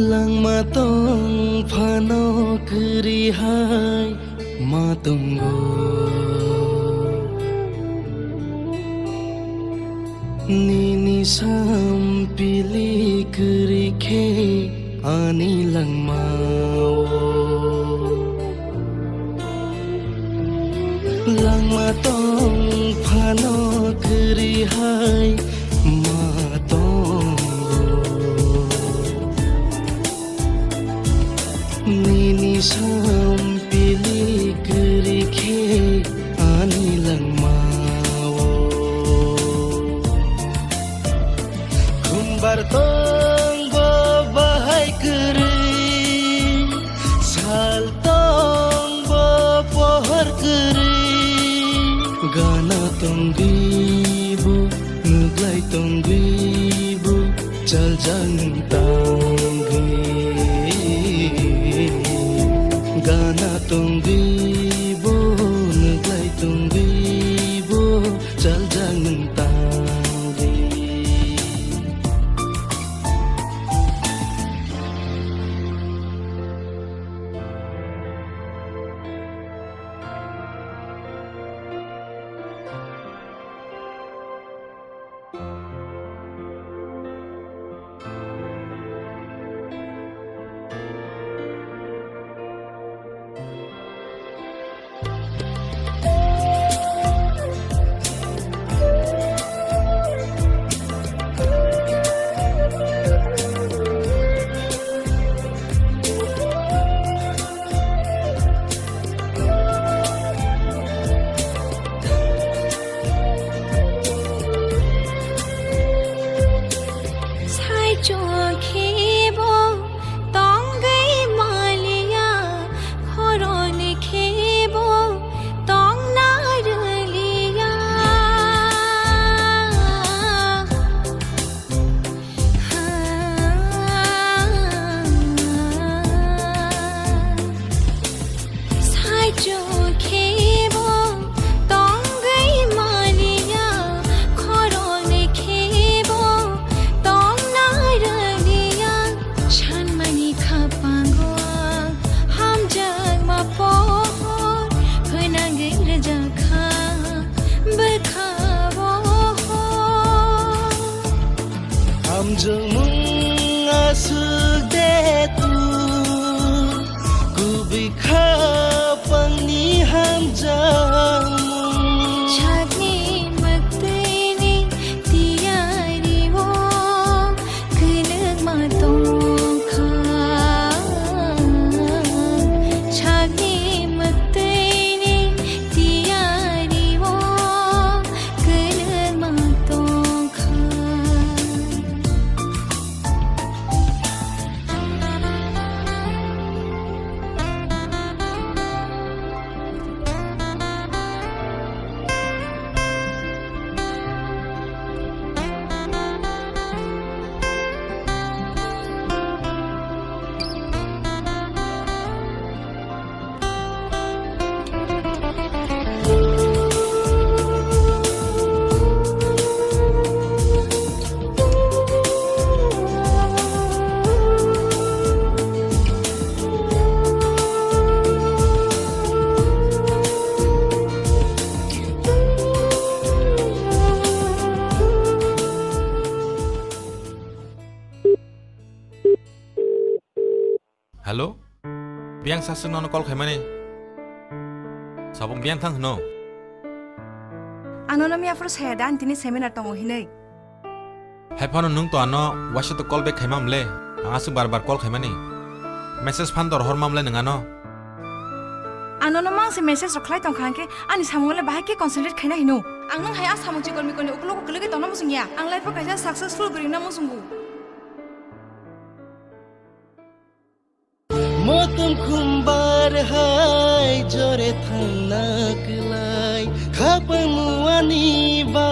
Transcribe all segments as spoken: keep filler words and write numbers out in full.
Langma tong phano kwrwi hai ma tongo. Nini sampili kwrwi khe ani langmao. Langma tong phano kwrwi hai ma tongo. Nini sampili kwrwi khe ani langmao. Khumbar tongbo bahai kwrwi, sal tongbo pohor kwrwi, gana tongwibo, nuglai tongwibo, chaljak nwng tangwi. Gana tongwibo, nuglai tongwibo, chaljak nwng tangwi. Saichung khebo tongwi maliya, khoroni khebo tongna rwliya. Saichung khebo tongwi maliya, khoroni khebo tongna rwliya. Sanmani khapango hamjakma pohor, phwnangwi rwjakha bwkhao hor. Hamjakmung aswk de tu, kubui khapangni hamjakmung. Sakni mwktwini tiyari o kwlwngma tongkha. Sakni mwktwini tiyari o kwlwngma tongkha. Hello? Biyang saswk nono call khaimani? Sabung biyang thang hwno? Ang nono miyaphuru saya da, ang tini seminar tongo hinwi. Hai phano nwng to ano waisa to call back khaima mle? Ang aswk bar bar call khaimani? Message phan dor horma mle nwng ano? Ang nono mangse message rok khlai tongkha hwnkhe ani samung le bahai khe concentrate khaina hino. Ang nwng hai a samung chikon mikon ni uklogo kwlwgwi tongna muchung ya. Ang life o kaisa successful bwrwi wngna muchungo. Motom khumbar Hai jore thangna kwlai, khapang muani ba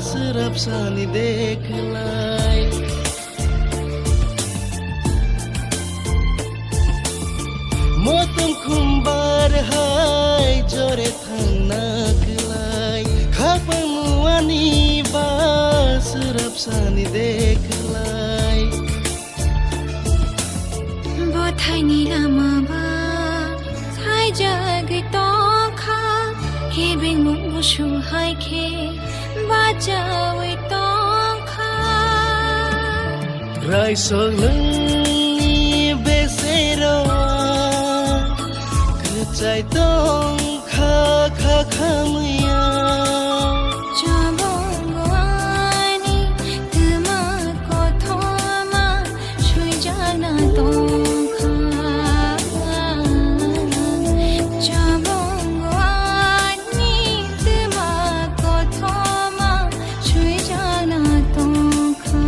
swrapsani de kwlai. Motom khumbar hai jore thangna kwlai, khapang muani ba swrapsani de kwlai. Bwthaini lama ba saijagwi tongkha, hebengmung busu hai khe bachaui tongkha. Raisok lwngni besero kwchai tongkha kha khamya. Chabongo ani twma kothoma swijana tongkha. Chabongo ani twma kothoma swijana tongkha.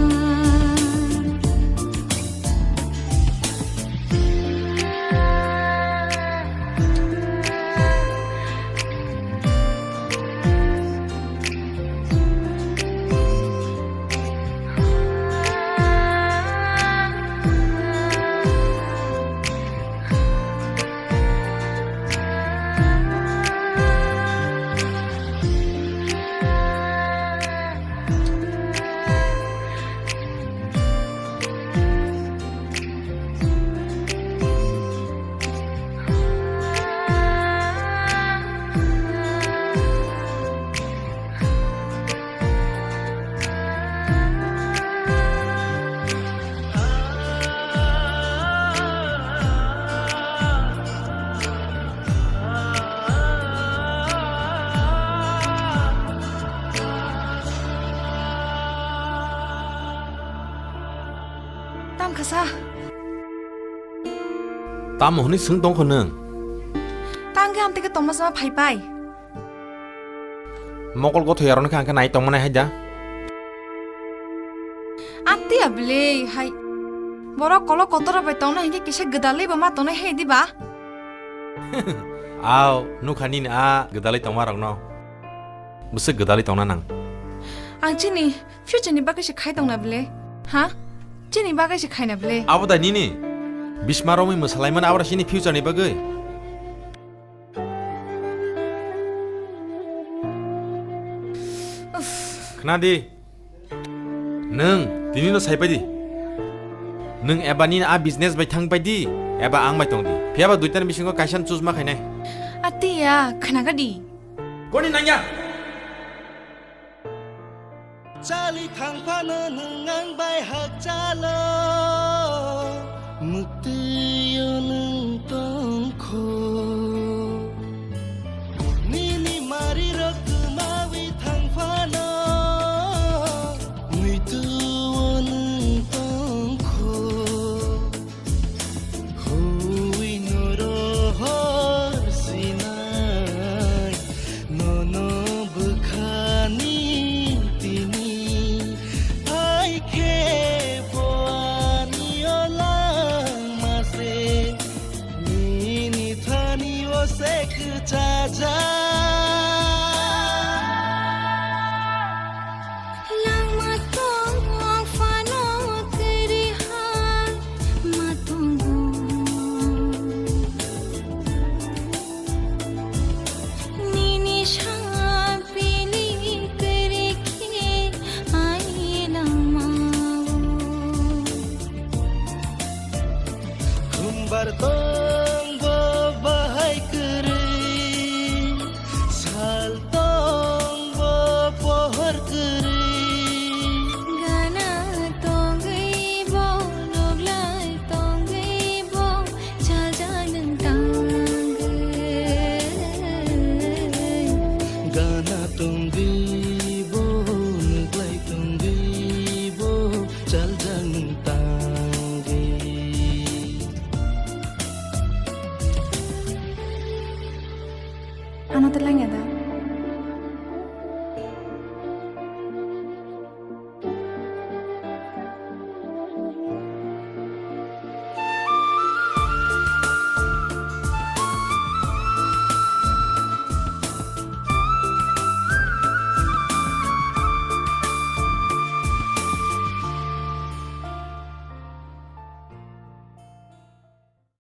Tamo kha sa? Tamo hwnwi swng tong kho nwng? Tang khe amtwi khe tongma sama phai pai. Mokol gothoi aroni khe ang khe nai tongma nai hai da. Amtwi ya bwlwi hai. Borok kolok kotor bai tongna hinkhe kisa gwdalwi bo ma tongnai hai diba? Aw, nukha nini a gwdalwi tongma rokno. Bwswk gwdalwi tongna nang? Ang chini future ni bagwi se khai tongna bwle? Ha? Chini bagwi se khaina bwle? Abo da nini? Bisma romwi mwsalaimani abra sini future ni bagwi? Uff. Khna di. Nwng tini no sai pai di. Nwng eba nini a business bai thang pai di, eba ang bai tong di. Phiya ba duitani bisingo kaisa no choose ma khainai. Atiya, khna ga di. Koni nangya? Chali thang phano nwng ang bai hakchalo, muktwio nwng tong kho. Nini mari rok kwmawi thang phano, muituo nwng tong kho. Hoi norohor sinai, nono bwkhani tini, hai khe bo ani o langma se, nini thani o se kwchajak. Langma tong phano kwrwi hai ma tongo. Nini sapili kwrwi khe ani langmao. Khumbar tong bo bahai kwrwi, sal tong bo pohor kwrwi. Gana tongwi bo, noglai tongwi bo, chajanang tangwi. Gana tongwi